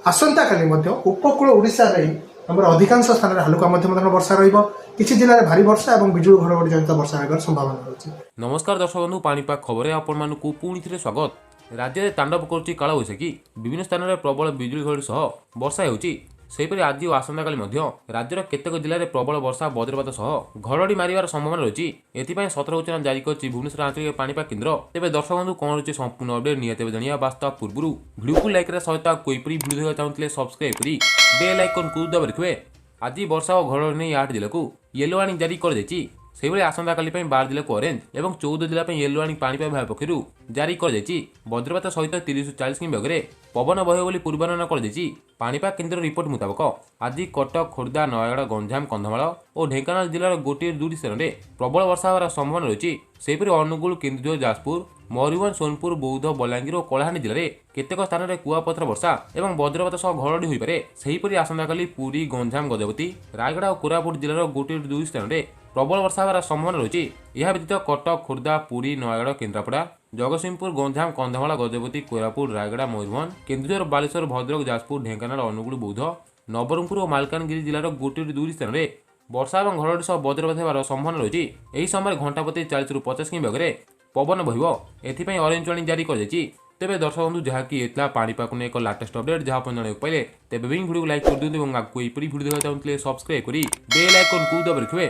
ଆସନ୍ତାକାଲି ମଧ୍ୟ ଉପକୂଳ ଓଡ଼ିଶାରେ ଆମର ଅଧିକାଂଶ ସ୍ଥାନରେ ହାଲୁକା ମଧ୍ୟମ ଧରଣର ବର୍ଷା ରହିବ। କିଛି ଜିଲ୍ଲାରେ ଭାରୀ ବର୍ଷା ଏବଂ ବିଜୁଳି ଘଡ଼ଘଡ଼ି ଜନିତ ବର୍ଷା ରହିବାର ସମ୍ଭାବନା ରହିଛି। ନମସ୍କାର ଦର୍ଶକ ବନ୍ଧୁ, ପାଣିପାଗ ଖବରରେ ଆପଣମାନଙ୍କୁ ପୁଣି ଥରେ ସ୍ୱାଗତ। ରାଜ୍ୟରେ ତାଣ୍ଡବ କରୁଛି କାଳବୈଶାଖୀ। ବିଭିନ୍ନ ସ୍ଥାନରେ ପ୍ରବଳ ବିଜୁଳି ଘଡ଼ଘଡ଼ି ସହ ବର୍ଷା ହେଉଛି। ସେହିପରି ଆଜି ଓ ଆସନ୍ତାକାଲି ମଧ୍ୟ ରାଜ୍ୟର କେତେକ ଜିଲ୍ଲାରେ ପ୍ରବଳ ବର୍ଷା, ବଜ୍ରପାତ ସହ ଘଡ଼ଘଡ଼ି ମାରିବାର ସମ୍ଭାବନା ରହିଛି। ଏଥିପାଇଁ ସତର୍କ ସୂଚନା ଜାରି କରିଛି ଭୁବନେଶ୍ୱର ଆଞ୍ଚଳିକ ପାଣିପାଗ କେନ୍ଦ୍ର। ତେବେ ଦର୍ଶକ ବନ୍ଧୁ, କ'ଣ ରହିଛି ସମ୍ପୂର୍ଣ୍ଣ ଅପଡେଟ୍ ନିହାତି ଭାବେ ଜାଣିବା ବାସ୍ତବ ପୂର୍ବରୁ ଭିଡ଼ିଓକୁ ଲାଇକ୍ କରିବା ସହିତ ଏପରି ଭିଡ଼ିଓ ଦେଖିବାକୁ ଚାହୁଁଥିଲେ ସବସ୍କ୍ରାଇବ୍ କରି ବେଲ୍ ଆଇକନ୍କୁ ଦବାଇ ରଖିବେ। ଆଜି ବର୍ଷା ଓ ଘଡ଼ଘଡ଼ି ନେଇ 8 ଜିଲ୍ଲାକୁ ୟେଲୋ ୱାର୍ଣ୍ଣିଂ ଜାରି କରାଯାଇଛି। ସେହିଭଳି ଆସନ୍ତାକାଲି ପାଇଁ 12 ଜିଲ୍ଲାକୁ ଅରେଞ୍ଜ ଏବଂ 14 ଜିଲ୍ଲା ପାଇଁ ୟେଲୋ ୱାର୍ଣ୍ଣିଂ ପାଣିପାଗ ବିଭାଗ ପକ୍ଷରୁ ଜାରି କରାଯାଇଛି। ବଜ୍ରପାତ ସହିତ 30ରୁ 40 କିମି ବେଗରେ ପବନ ବହିବ ବୋଲି ପୂର୍ବାନୁମାନ କରାଯାଇଛି। ପାଣିପାଗ କେନ୍ଦ୍ର ରିପୋର୍ଟ ମୁତାବକ ଆଜି କଟକ, ଖୋର୍ଦ୍ଧା, ନୟାଗଡ଼, ଗଞ୍ଜାମ, କନ୍ଧମାଳ ଓ ଢେଙ୍କାନାଳ ଜିଲ୍ଲାର ଗୋଟିଏ ଦୁଇଟି ସ୍ଥାନରେ ପ୍ରବଳ ବର୍ଷା ହେବାର ସମ୍ଭାବନା ରହିଛି। ସେହିପରି ଅନୁଗୁଳ, କେନ୍ଦୁଝର, ଯାଜପୁର, ମୟୂରଭଞ୍ଜ, ସୋନପୁର, ବୌଦ୍ଧ, ବଲାଙ୍ଗୀର ଓ କଳାହାଣ୍ଡି ଜିଲ୍ଲାରେ କେତେକ ସ୍ଥାନରେ କୁଆପଥର ବର୍ଷା ଏବଂ ବଜ୍ରପାତ ସହ ଘଡ଼ଘଡ଼ି ହୋଇପାରେ। ସେହିପରି ଆସନ୍ତାକାଲି ପୁରୀ, ଗଞ୍ଜାମ, ଗଜପତି, ରାୟଗଡ଼ା ଓ କୋରାପୁଟ ଜିଲ୍ଲାର ଗୋଟିଏ ଦୁଇ ସ୍ଥାନରେ ପ୍ରବଳ ବର୍ଷା ହେବାର ସମ୍ଭାବନା ରହିଛି। ଏହା ବ୍ୟତୀତ କଟକ, ଖୋର୍ଦ୍ଧା, ପୁରୀ, ନୟାଗଡ଼, କେନ୍ଦ୍ରାପଡ଼ା, ଜଗତସିଂହପୁର, ଗଞ୍ଜାମ, କନ୍ଧମାଳ, ଗଜପତି, କୋରାପୁଟ, ରାୟଗଡ଼ା, ମୟୂରଭଞ୍ଜ, କେନ୍ଦୁଝର, ବାଲେଶ୍ୱର, ଭଦ୍ରକ, ଯାଜପୁର, ଢେଙ୍କାନାଳ, ଅନୁଗୁଳ, ବୌଦ୍ଧ, ନବରଙ୍ଗପୁର ଓ ମାଲକାନଗିରି ଜିଲ୍ଲାର ଗୋଟିଏ ଦୁଇଟି ସ୍ଥାନରେ ବର୍ଷା ଏବଂ ଘଡ଼ଘଡ଼ି ସହ ବଜ୍ରପାତ ହେବାର ସମ୍ଭାବନା ରହିଛି। ଏହି ସମୟରେ ଘଣ୍ଟା ପ୍ରତି 40ରୁ 50 କିମି ବେଗରେ ପବନ ବହିବ। ଏଥିପାଇଁ ଅରେଞ୍ଜ ୱାର୍ଣ୍ଣିଂ ଜାରି କରାଯାଇଛି। ତେବେ ଦର୍ଶକ ବନ୍ଧୁ, ଯାହାକି ଏଥିଲା ପାଣିପାଗକୁ ନେଇ ଏକ ଲାଟେଷ୍ଟ ଅପଡେଟ୍ ଯାହା ଆପଣ ଜାଣିବାକୁ ପାଇଲେ, ତେବେ ବି ଭିଡ଼ିଓକୁ ଲାଇକ୍ କରିଦିଅନ୍ତୁ ଏବଂ ଆଗକୁ ଏପରି ଭିଡ଼ିଓ ଦେଖିବାକୁ ଚାହୁଁଥିଲେ ସବସ୍କ୍ରାଇବ୍ କରି ବେଲ୍ ଆଇକନ୍କୁ ଦବାଇ ରଖିବେ।